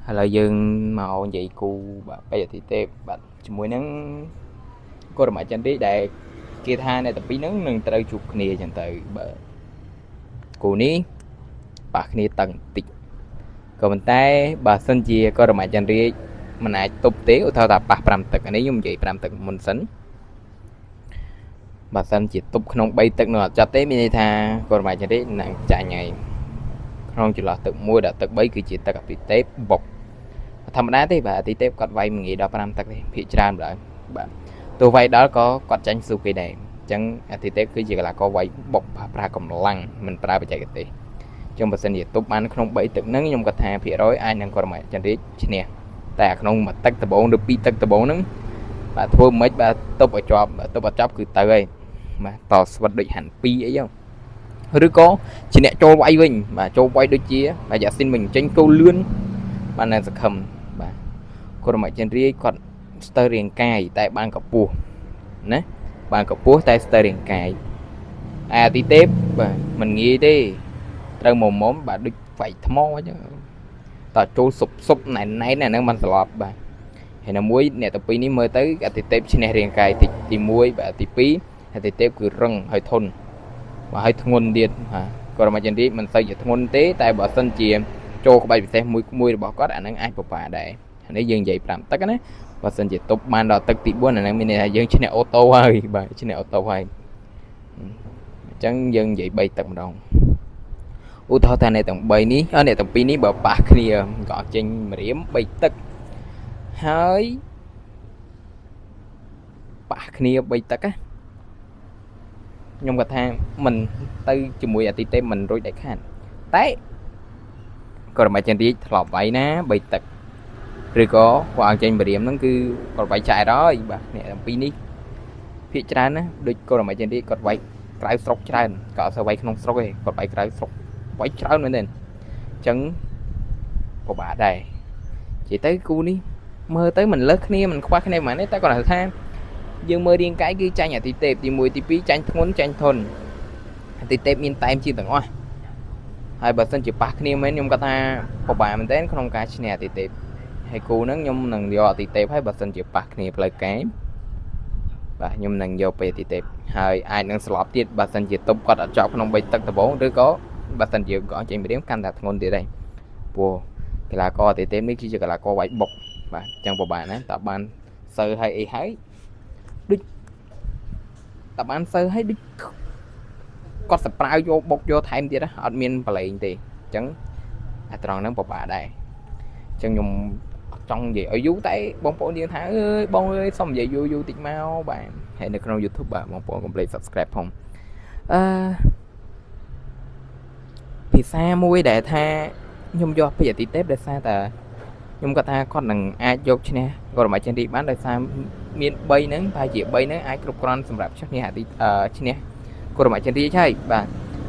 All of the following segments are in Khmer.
ឥឡូវយើងមកនិយាយគូបាទបេអាទិទេពបាទជាមួយនឹងកុរមចន្ទរាជដែលគេថាអ្នកទាំងពីរហ្នឹងនឹងត្រូវជួបគ្នាចឹងទៅបាទគូនេះប៉ះគ្នាតឹងតិចក៏ប៉ុន្តែបើសិនជាកុរមចន្ទរាជមិនអាចទប់ទេឧទាហរណ៍ថាប៉ះ5ទឹកអានេះខ្ញុំនិយាយ5ទឹកមុនសិនបើសិនជាទប់ក្នុង3ទឹកនោះអត់ចាប់ទេមានន័យថាកុរមចន្ទរាជនឹងចាញ់ហើយក្នុងចន្លោះទឹក1ដល់ទឹក3គឺជាទឹកអភិទេពបុក ធម្មតាទេបាទអាទិទេពគាត់វាយមិនងាយដល់5ទឹកទេភាកច្រើនបាទបាទទោះវាយដល់ក៏គាត់ចាញ់ស៊ូគេដែរអញ្ចឹងអាទិទេពគឺជាកីឡាករវាយបុកប្រើកម្លាំងមិនប្រើបច្ចេកទេសអញ្ចឹងបើសិនជាទប់បានក្នុង3ទឹកហ្នឹងខ្ញុំគាត់ថាភាគរយអាចនឹងគាត់មកចន្ទរាជឈ្នះតែអាក្នុងមួយទឹកដំបូងឬពីរទឹកដំបូងហ្នឹងបាទធ្វើមិនបាទទប់ឲ្យជាប់ទប់អត់ចាប់គឺទៅហើយបាទតស្វិតដូចហាន់2អីហ្នឹងឬក៏ជាអ្នកចូលវាយវិញបាទចូលវាយដូចជាបាទយ៉ាស៊ីនវិញចេញគោលឿនបាននៅសង្ឃឹមបាទ កុរមចិនរាយគាត់ស្ទើររាងកាយតែបានកម្ពស់ណាបានកម្ពស់តែស្ទើររាងកាយអាទិទេពបាទមិនងាយទេត្រូវមុំមុំបាទដូចវាយថ្មអញ្ចឹងតើចូលសុបសុបណែនណែនអាហ្នឹងមិនស្លាប់បាទហើយនៅមួយអ្នកទាំងពីរនេះមើលទៅអតិទេពឈ្នះរាងកាយតិចទី1បាទទី2អតិទេពគឺរឹងហើយធន់បាទហើយធ្ងន់ទៀតបាទកុរមចិនរាជមិនសូវជាធ្ងន់ទេតែបើសិនជាចូលក្បាច់ពិសេសមួយមួយរបស់គាត់អាហ្នឹងអាចពិបាកដែរនេះយើងនិយាយ5ទឹកណាបើសិនជាទប់បានដល់ទឹកទី4អាហ្នឹងមានន័យថាយើងឈ្នះ auto ហើយបាទឈ្នះ auto ហើយអញ្ចឹងយើងនិយាយ3ទឹកម្ដងឧទាហរណ៍ថាអ្នកទាំង3នេះអ្នកទាំង2នេះបើប៉ះគ្នាក៏អត់ចេញម្រាម3ទឹកហើយប៉ះគ្នា3ទឹកណាខ្ញុំគាត់ថាមិនទៅជាមួយអតិទេពមិនរួចដាច់ខាតតែក៏រមចន្ទរាជធ្លាប់វាយណា3ទឹកឬក៏គាត់ឲ្យចេញបរៀមហ្នឹងគឺគាត់វាយចែកហើយបាទអ្នកទាំងពីរនេះភាកច្រើនណាដូចគាត់រមចន្ទរាជគាត់វាយក្រៅស្រុកច្រើនក៏អត់សូវវាយក្នុងស្រុកទេគាត់វាយក្រៅស្រុកវាយច្រើនមែនទេអញ្ចឹងពិបាកដែរនិយាយទៅគូនេះមើលទៅមិនលើសគ្នាមិនខ្វះគ្នាប៉ុន្មានទេតែគាត់ថាយើងមើលរាងកាយគឺចាញ់អាទិទេពទី1ទី2ចាញ់ធ្ងន់ចាញ់ធន់អាទិទេពមានតែមជាងទាំងអស់ហើយបើសិនជាប៉ះគ្នាមែនខ្ញុំគាត់ថាពិបាកមែនទែនក្នុងការឈ្នះអាទិទេពហើយគូហ្នឹងខ្ញុំនឹងយកអតិទេពហើយបើសិនជាប៉ះគ្នាផ្លូវកែបាទខ្ញុំនឹងយកពេលអតិទេពហើយអាចនឹងស្លាប់ទៀតបើសិនជាទប់គាត់អត់ចប់ក្នុង3ទឹកដំបូងឬក៏បើសិនជាគាត់ចេញម្រាមកាន់តែធ្ងន់ទៀតហើយព្រោះកីឡាករអតិទេពនេះគឺជាកីឡាករវាយបុកបាទអញ្ចឹងពិបាកណាស់តើបានសើហើយអីហើយដូចតើបានសើហើយដូចគាត់សប្រាវយកបុកយកថែមទៀតអត់មានប្រឡែងទេអញ្ចឹងអាត្រង់ហ្នឹងពិបាកដែរអញ្ចឹងខ្ញុំចង់និយាយឲ្យយូរតែបងប្អូនយើងថាអើយបងអើយសុំនិយាយយូរយូរតិចមកបាទហើយនៅក្នុង YouTube បាទបងប្អូនកុំភ្លេច Subscribe ផងអឺភាសាមួយដែលថាខ្ញុំយកពីអតិទេពដោយសារតែខ្ញុំគាត់ថាគាត់នឹងអាចយកឈ្នះក៏រមចិនរីបានដោយសារមាន3ហ្នឹងប្រហែលជា3ហ្នឹងអាចគ្រប់គ្រាន់សម្រាប់ឈ្នះអតិឈ្នះក៏រមចិនរីហើយបាទ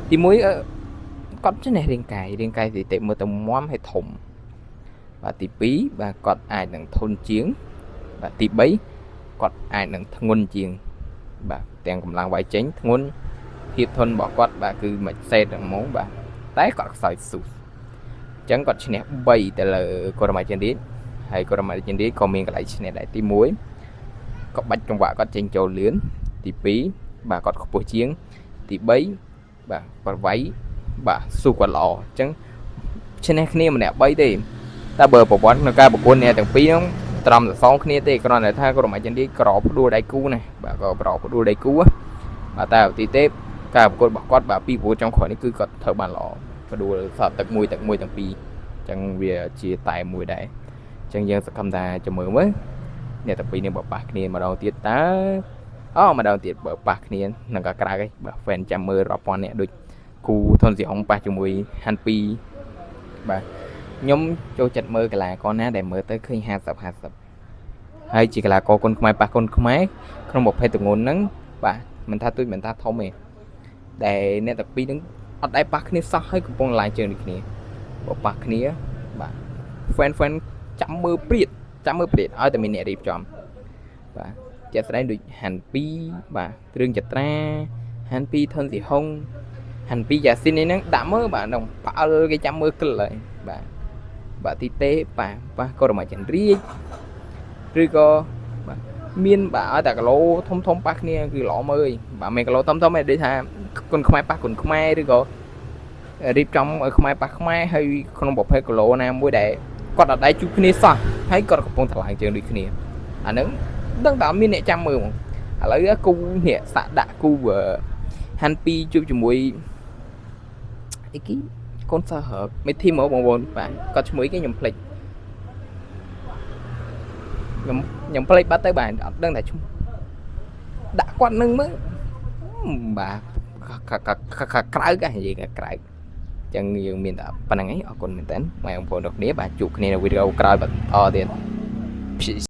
ទី1គាត់ឈ្នះរាងកាយរាងកាយទីទេពមើលទៅមាំហើយធំបាទទី2បាទគាត់អាចនឹងធន់ជាងបាទទី3គាត់អាចនឹងធ្ងន់ជាងបាទទាំងកម្លាំងវាយចេញធ្ងន់ភាពធន់របស់គាត់បាទគឺមួយសេតហ្មងបាទតែគាត់ខ្សោយស៊ូសអញ្ចឹងគាត់ឈ្នះ3ទៅលើកុរមាចិនរីហើយកុរមាចិនរីក៏មានកន្លែងឈ្នះដែរទី1ក៏បាច់ចង្វាក់គាត់ចេញចូលលឿនទី2បាទគាត់ខ្ពស់ជាងទី3បាទប្រវាយបាទស៊ូគាត់ល្អអញ្ចឹងឈ្នះគ្នាម្នាក់3ទេតែបើប្រវត្តិក្នុងការប្រកួតអ្នកទាំងពីរហ្នឹងត្រឹមតែសងគ្នាទេគ្រាន់តែថាក្រុមអាចិនទីក្រផ្ដួលដៃគូណាបាទក៏ប្រផ្ដួលដៃគូបាទតែទីទេការប្រកួតរបស់គាត់បាទពីប្រកួតចុងក្រោយនេះគឺគាត់ធ្វើបានល្អផ្ដួលសតទឹកមួយទឹកមួយទាំងពីរអញ្ចឹងវាជាតែមួយដែរអញ្ចឹងយើងសង្ឃឹមថាចាំមើលមើលអ្នកទាំងពីរនេះបើប៉ះគ្នាម្ដងទៀតតើអូម្ដងទៀតបើប៉ះគ្នានឹងក៏ក្រៅហើយបាទ fan ចាំមើលរាប់ពាន់អ្នកដូចគូធនស៊ីហុងប៉ះជាមួយហាន់2បាទខ្ញុំចូលចិត្តមើលកីឡាករណាដែលមើលទៅឃើញ50 50ហើយជាកីឡាករគុនខ្មែរប៉ះគុនខ្មែរក្នុងប្រភេទទម្ងន់ហ្នឹងបាទមិនថាទូចមិនថាធំទេដែលអ្នកទាំងពីរហ្នឹងអត់ដែលប៉ះគ្នាសោះហើយកំពុងឡាយជើងដូចគ្នាបើប៉ះគ្នាបាទ fan fan ចាំមើលព្រាតចាំមើលព្រាតឲ្យតែមានអ្នករៀបចំបាទជាក់ស្ដែងដូចហាន់2បាទគ្រឿងចត្រាហាន់2ធនស៊ីហុងហាន់2យ៉ាស៊ីននេះហ្នឹងដាក់មើលបាទនឹងផ្អើលគេចាំមើលកិលហើយបាទ បាទទីទេបាទបាទក៏រមាចន្រាជឬក៏បាទមានបាទឲ្យតែគីឡូធំធំប៉ះគ្នាគឺល្អមើលបាទមិនគីឡូធំធំទេដូចថាគុនខ្មែរប៉ះគុនខ្មែរឬក៏រៀបចំឲ្យខ្មែរប៉ះខ្មែរហើយក្នុងប្រភេទគីឡូណាមួយដែលគាត់អត់ដែរជួបគ្នាសោះហើយគាត់កំពុងថ្លើងជើងដូចគ្នាអាហ្នឹងដឹងតែអត់មានអ្នកចាំមើលហ្មងឥឡូវគូនេះសាក់ដាក់គូហាន់ពីជួបជាមួយអីគីកូនសិស្សមេធីមហ៎បងប្អូនបាទគាត់ឈ្មោះអីគេខ្ញុំភ្លេចខ្ញុំខ្ញុំភ្លេចបាត់ទៅបាទអត់ដឹងតែឈ្មោះដាក់គាត់នឹងមើលបាទក្រៅគេនិយាយក្រៅចឹងយើងមានតែប៉ុណ្្នឹងឯងអរគុណមែនតើបងប្អូនទាំងគ្នាបាទជួបគ្នានៅវីដេអូក្រោយបន្តទៀត។ Peace.